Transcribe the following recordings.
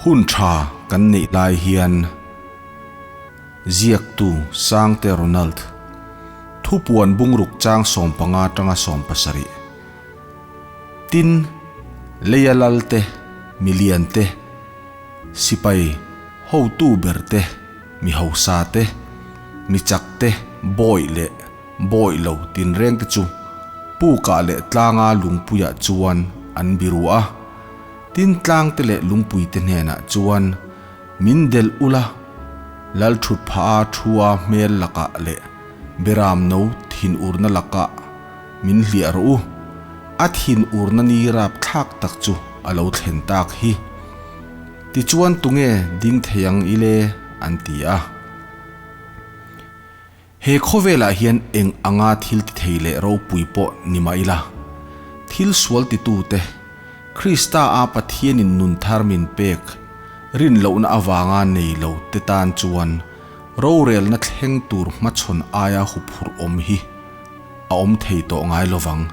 Hun tha kan neih lai hian ziaktu Sangte Ronald thupuan bungruk chang 15 atanga 17 tin leia lal te, milian te, sipai hotu ber te, mi hausa te, mi chak te, bawih leh bawih lo tinreng te chu pukah leh tlanga lungpuiah chuan an biru a. Tin tlang te leh lungpui te hnenah chuan min delh ula, lal thut phah a thu a hmel lakah leh beram no thin urna lakah min hliah rawh u, a thin urna ni rap thlak tak chu a lo thlen tak hi. Tichuan tunge ding thei ang ile an ti a. He khawvelah hian eng anga thil ti thei leh ropui pawh ni mah ila, thil sual titute, Krista a Pathianin nun thar min pek rin lohna avanga nei lo te tan chuan rorelna thleng tur hmachhawn aia huphurh awm hi a awm thei tawh ngai lovang.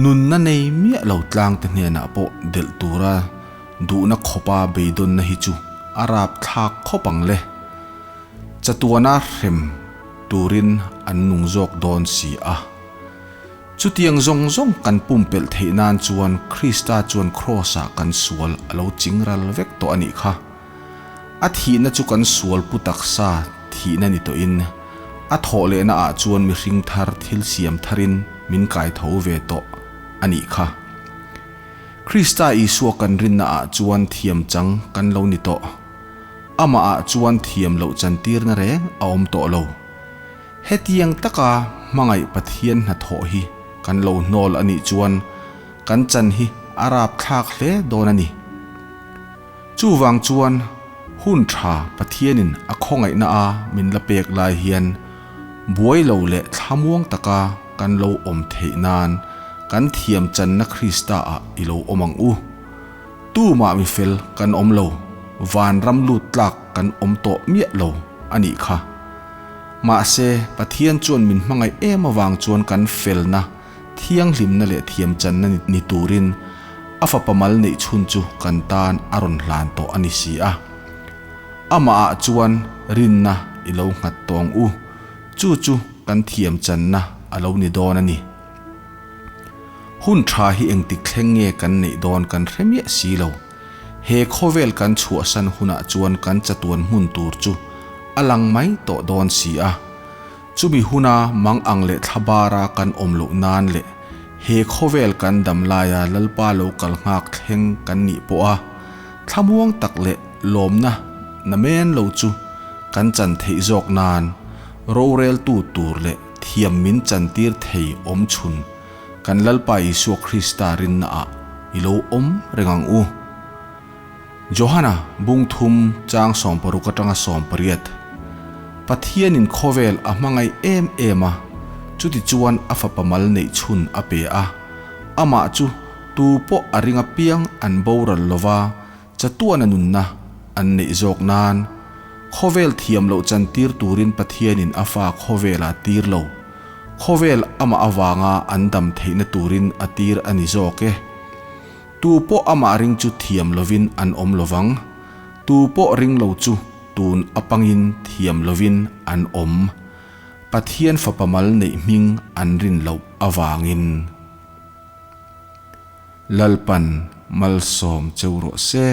Nunna nei miah lo tlangte hnenah pawh delh tura duhna khawpa beidawnna hi chu a rapthlak khawp ang le. Chatuana hrem turin an nung zawk dawn si a. Chutiang zawng zawng kan pumpelh theih nan chuan Krista chuan Kraws-ah kan sual a lo ching ral vek tawh a nih kha. A thihna chu kan sual pu taksa thihna ni tawhin, a thawh lehna ah chuan mihring thar thil siam tharin min kai tho ve tawh a nih kha. Krista Isua kan rinna ah chuan thiam chang kan lo ni tawh. Amah ah chuan thiam loh chantirna reng a awm tawh lo. Hetiang taka hmangaih Pathian hnathawh hi kan lo hnawl a nih chuan kan chan hi a rapthlak hle dawn a ni. Chuvang chuan hun tha Pathianin a khawngaihna a min la pek lai hian buai lo leh thlamuang taka kan lo awm theih nan kan thiam channa Krista ah i lo awm ang u. Tumah mi fel kan awm lo, vanram lut tlak kan awm tawh miah lo a nih kha. Mahse, Pathian chuan min hmangaih em avang chuan kan felna, thianghlimna leh thiamchanna ni turin a fapa mal neih chhun chu kan tan a rawn hlan tawh a ni si a. Amahah chuan rinna i lo nghat tawng u, chu chu kan thiamchanna a lo ni dawn a ni. Hun tha hi engtik thleng nge kan neih dawn kan hre miah si lo. He khawvel kan chhuahsan hunah chuan kan chatuan hmun tur chu a lang mai tawh dawn si a. Chumi huna mang ang leh thlabara kan awm loh nan leh he khawvel kan dam laia Lalpa lo kal nghak thleng kan nih pawha thlamuang tak leh lawmna namen lo chu kan chan theih zawk nan roreltu tur leh Thiam min chantir thei awm chhun kan Lalpa Isua Krista rinna ah i lo awm reng ang u. Johana bung thum chang 60 atanga 18 Pathianin khawvel a hmangaih em em a, chuti chuan a fapa mal neih chhun a pe a, amah chu tu pawh a ring apiang an boral lova, Chatuana nunna an neih zawk nan khawvel thiam loh chantir turin Pathianin a fa khawvel a tir lo. Khawvel amah avanga an dam theihna turin a tir a ni zawk e. Tu pawh amah ring chu thiam lovin an awm lovang. Tu pawh ring lo chu tun apangin thiam lovin an awm. Pathian fapa mal neih hming an rin loh avangin. Lalpan malsawm cheu rawh se.